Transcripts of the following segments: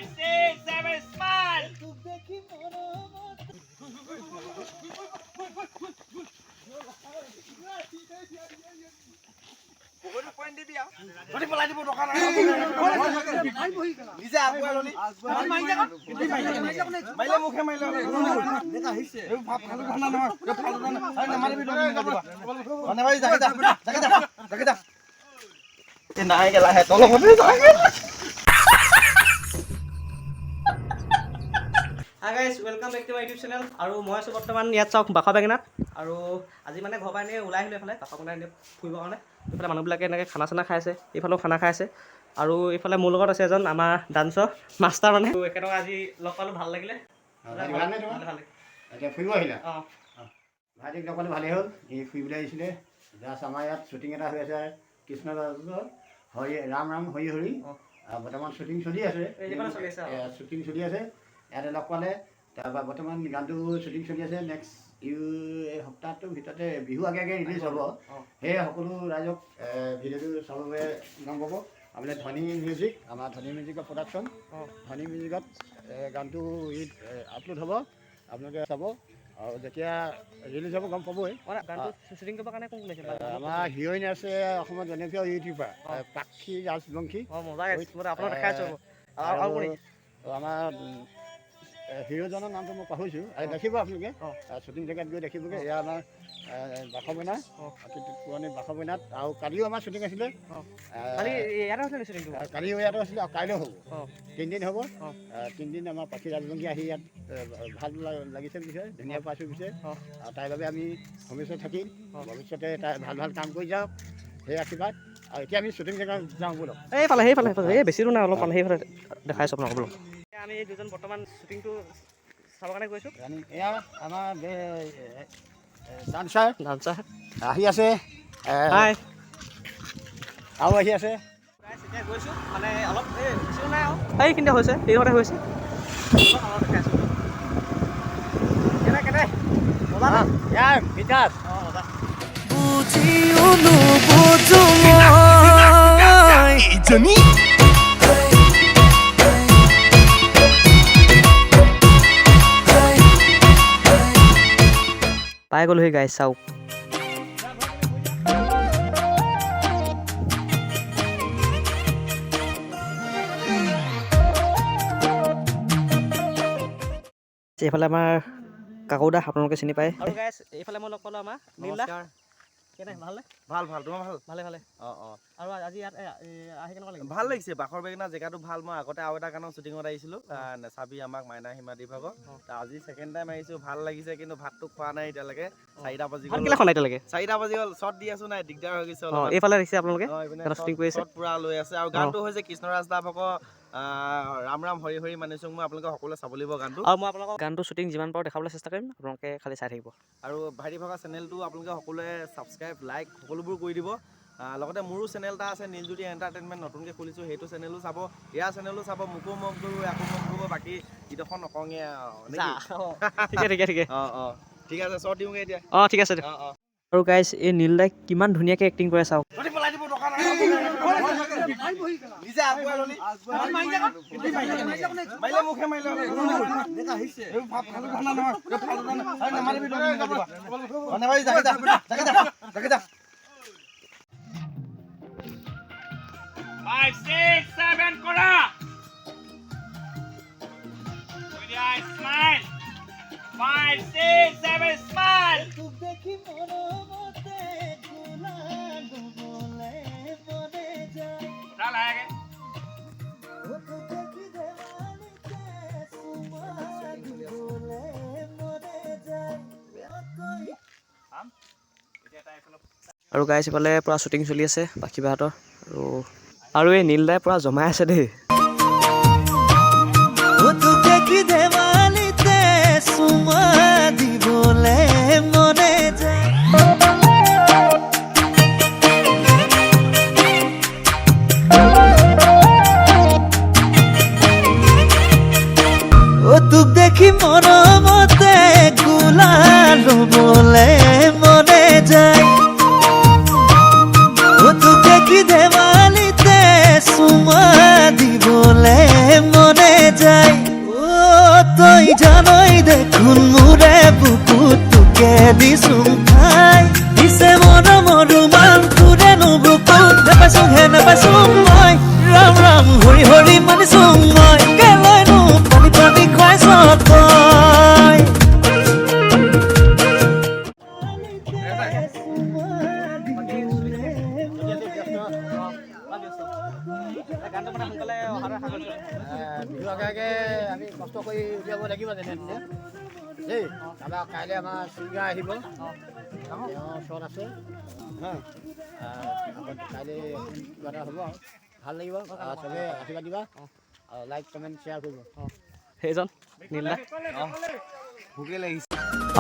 5, 6, 7, smile. নিজে আগুৱাই ললি মাৰিলে মুখে মাৰিলে। নাই গেলা হে তল। Hi guys, welcome back to my YouTube channel. আৰু মই আছোঁ বৰ্তমান ইয়াত চাওক বাখৰ বেঙেনাত। আৰু আজি মানে ঘৰৰ পৰা এনেই ওলাই আহিলোঁ এইফালে বাখৰ বেঙেনা এনেই ফুৰিবৰ কাৰণে। এইফালে মানুহবিলাকে এনেকৈ খানা চানা খাই আছে, এইফালেও খানা খাই আছে। আৰু এইফালে মোৰ লগত আছে এজন আমাৰ ডান্সৰ মাষ্টাৰ। মানে এখেতক আজি লগ পালোঁ, ভাল লাগিলে। ভালনে তোমাৰ? ভালে ভালে। এতিয়া ফুৰিব আহিলা? অঁ। ভাইটিক লগ পালে ভালেই হ'ল। সি ফুৰিবলৈ আহিছিলে। জাষ্ট আমাৰ ইয়াত শ্বুটিং এটা হৈ আছে, কৃষ্ণ দাসৰ হৰি ৰাম ৰাম হৰি হৰি। বৰ্তমান শ্বুটিং চলি আছে। এই সেইফালে চলি আছে, অঁ। শ্বুটিং চলি আছে, ইয়াতে লগ পালে। তাৰপৰা বৰ্তমান গানটো শ্বুটিং চলি আছে। নেক্সট ইউ এই সপ্তাহটোৰ ভিতৰতে বিহু আগে আগে ৰিলিজ হ'ব। সেয়ে সকলো ৰাইজক ভিডিঅ'টো চাবৰ বাবে গম পাব। আপোনাৰ ধ্বনি মিউজিক, আমাৰ ধ্বনি মিউজিকৰ প্ৰডাকশ্যন। ধ্বনি মিউজিকত গানটো আপলোড হ'ব, আপোনালোকে চাব আৰু যেতিয়া ৰিলিজ হ'ব গম পাবই। মানে গানটো শ্বুটিং কৰিবৰ কাৰণে কোন কোন আহিছিল? আমাৰ হিৰইন আছে অসমৰ জনপ্ৰিয় ইউটিউবাৰ পাক্ষী ৰাজবংশী। অঁ, মজা গাইছে, মই আপোনাক দেখাই আছোঁ। আৰু কোন আহিছে? আৰু আমাৰ হিৰোজনৰ নামটো মই পাহৰিছোঁ। আৰু দেখিব আপোনালোকে শ্বুটিং জেগাত গৈ দেখিবগৈ। এয়া আমাৰ বাসবনা, অতি পুৰণি বাসবনাত। আৰু কালিও আমাৰ শ্বুটিং আছিলে। কালি ইয়াতে হৈছিলে শ্বুটিংটো? কালিও ইয়াতে আছিলে আৰু কাইলৈও হ'ব। 3 দিন হ'ব। 3 দিন আমাৰ পাখি ৰাজবংশী আহি ইয়াত ভাল লাগিছে বুলি কৈছে, ধুনীয়া পাইছোঁ কৈছে। আৰু তাইৰ বাবে আমি শুভেচ্ছা থাকিল। ভৱিষ্যতে তাই ভাল ভাল কাম কৰি যাওক, সেই আশীৰ্বাদ। আৰু এতিয়া আমি শ্বুটিং জেগাত যাওঁ ব'লক। এইফালে সেইফালে সেইফালে, এই বেছি দূৰ নাই, অলপমান সেইফালে দেখাইছোঁ আপোনালোকক। বোলো এতিয়া আমি দুজন বৰ্তমান শ্বুটিংটো চাবৰ কাৰণে গৈছোঁ। এয়া আমাৰ ডান্সাৰ। ডান্সাৰ। আহি আছে। হাই। আৰু আহি আছে। এতিয়া গৈছোঁ, মানে অলপ এই বেছি দূৰ নাই আৰু এইখিনিতে হৈছে, এইদোখৰতে হৈছে। অলপ অলপ দেখাইছোঁ। কেনে কেনে, মজা নে? ইয়াৰ বিকাশ। অঁ, মজা। বুজিও নুবুজো মই। ইজনী। পাই গ'লোহি গাইজ, চাওক। এইফালে আমাৰ কাকৌদা, আপোনালোকে চিনি পায়। আৰু গাইজ, এইফালে মই লগ পালোঁ আমাৰ নীলা। কেনে, ভালনে? ভাল ভাল, তোমাৰ ভাল? ভালে ভালে। অঁ। আৰু আজি ইয়াত আহি কেনেকুৱা লাগিল? ভাল লাগিছে, বাখৰ বেঙেনা জেগাটো ভাল। মই আগতে আৰু এটা গানৰ শ্বুটিঙত আহিছিলোঁ, নেচাবি আমাক মাইনা হিমাদ্ৰী ভাগৰ। আজি ছেকেণ্ড টাইম আহিছোঁ, ভাল লাগিছে। কিন্তু ভাতটো খোৱা নাই এতিয়ালৈকে, 4টা বাজি ভাত গ'ল। কেলে খোৱা নাই এতিয়ালৈকে? 4টা বাজি গ'ল, শ্বট দি আছো নাই, দিগদাৰ হৈ গৈছে অঁ। অলপমান। এইফালে দেখিছে আপোনালোকে অঁ, এইপিনে এটা শ্বুটিং কৰি আছে। শ্বট পুৰা লৈ আছে। আৰু গানটো হৈছে কৃষ্ণৰাজ দা ভাগৰ ৰাম ৰাম হৰি হৰি মানিছোঁ মই। আপোনালোকে সকলোৱে চাব লাগিব গানটো। আৰু মই আপোনালোকক গানটো শ্বুটিং যিমান পাৰোঁ দেখাবলৈ চেষ্টা কৰিম, আপোনালোকে খালি চাই থাকিব। আৰু ভাইটি ভাগৰ চেনেলটো আপোনালোকে সকলোৱে ছাবস্ক্ৰাইব, লাইক সকলোবোৰ কৰি দিব। লগতে মোৰো চেনেল এটা আছে, নীলজ্যোতি এণ্টাৰটেইনমেণ্ট, নতুনকৈ খুলিছোঁ। সেইটো চেনেলো চাব, ইয়াৰ চেনেলো চাব, মোকো মৰম কৰিব, ইয়াকো মৰম কৰিব। বাকী ইডোখৰ নকওঁগে আৰু, নেকি? ঠিকে ঠিকে ঠিকে। অঁ, ঠিক আছে, শ্বট দিওঁগৈ এতিয়া। অঁ, ঠিক আছে। অঁ। আৰু গাইজ, এই নীলদাই কিমান ধুনীয়াকৈ এক্টিং কৰে চাওক। নিজে আগুৱাই ললি মাৰিলে মুখে মাৰিলে। যা। 5, 6, 7, কৰা। With your eyes, smile. 5, 6, 7, smile. তোক দেখি মৰমতে গোলাপ বলে মনে যায়। উঠা লাহেকে। তোক দেখি ধেমালিতে চুমা দিবলে মনে যায়। এতিয়া তাই এইফালে। আৰু গাইজ, এইফালে পূৰা শ্বুটিং চলি আছে পাখি বাহঁতৰ। আৰু এই নীলদাই পূৰা জমাই আছে দেই। তোক দেখি ধেমালিতে চুমা দিবলে মনে যায়। ও তোক দেখি মৰমতে গোলাল বলে মনে যায়। ও তোক দেখি ধেমালিতে চুমা দিবলে মনে যায়। অ' তই জানই দেখোন মোৰে বুকুত তোকে দিছো ঠাই। দিছে মৰমৰ ৰুমাল তোৰেনো বুকুত নাপাইছো হে নাপাইছো মই। ৰাম ৰাম হৰি হৰি মানিছো মই, কেলৈনো পানী পানী খুৱাইছ তই? গানটো মানে সোনকালে অহাৰ আশা কৰিছোঁ। বিহু আগে আগে আমি কষ্ট কৰি উলিয়াব লাগিব যেনে তেনে দেই। তাৰপৰা কাইলৈ আমাৰ ছিংগাৰ আহিব, তেওঁ ওচৰত আছে। হা, আকৌ কাইলৈ কিবা এটা হ'ব আৰু ভাল লাগিব। চবে আশীৰ্বাদ দিবা আৰু লাইক, কমেণ্ট, শ্বেয়াৰ কৰিব। সেইজন নীলদা। ভোকে লাগিছে।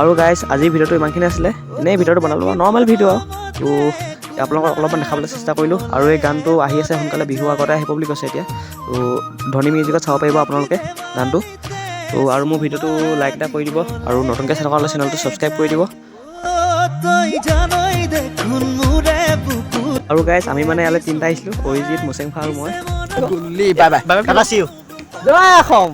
আৰু গাইজ, আজিৰ ভিডিঅ'টো ইমানখিনি আছিলে। এনেই ভিডিঅ'টো বনালোঁ, নৰ্মেল ভিডিঅ' আৰু তো আপোনালোকক অলপমান দেখাবলৈ চেষ্টা কৰিলোঁ। আৰু এই গানটো আহি আছে সোনকালে, বিহু আগতে আহিব বুলি কৈছে এতিয়া। তো ধনী মিউজিকত চাব পাৰিব আপোনালোকে গানটো। তো আৰু মোৰ ভিডিঅ'টো লাইক এটা কৰি দিব আৰু নতুনকৈ চাই থকা হ'লে চেনেলটো ছাবস্ক্ৰাইব কৰি দিব। অ' তই জানই দেখোন মোৰে বুকুত আৰু গাইজ, আমি মানে ইয়ালৈ তিনিটা আহিছিলোঁ, অৰিজিত, মুচেংফা আৰু মই। বাই বাই, বাই বাই, জয় অসম।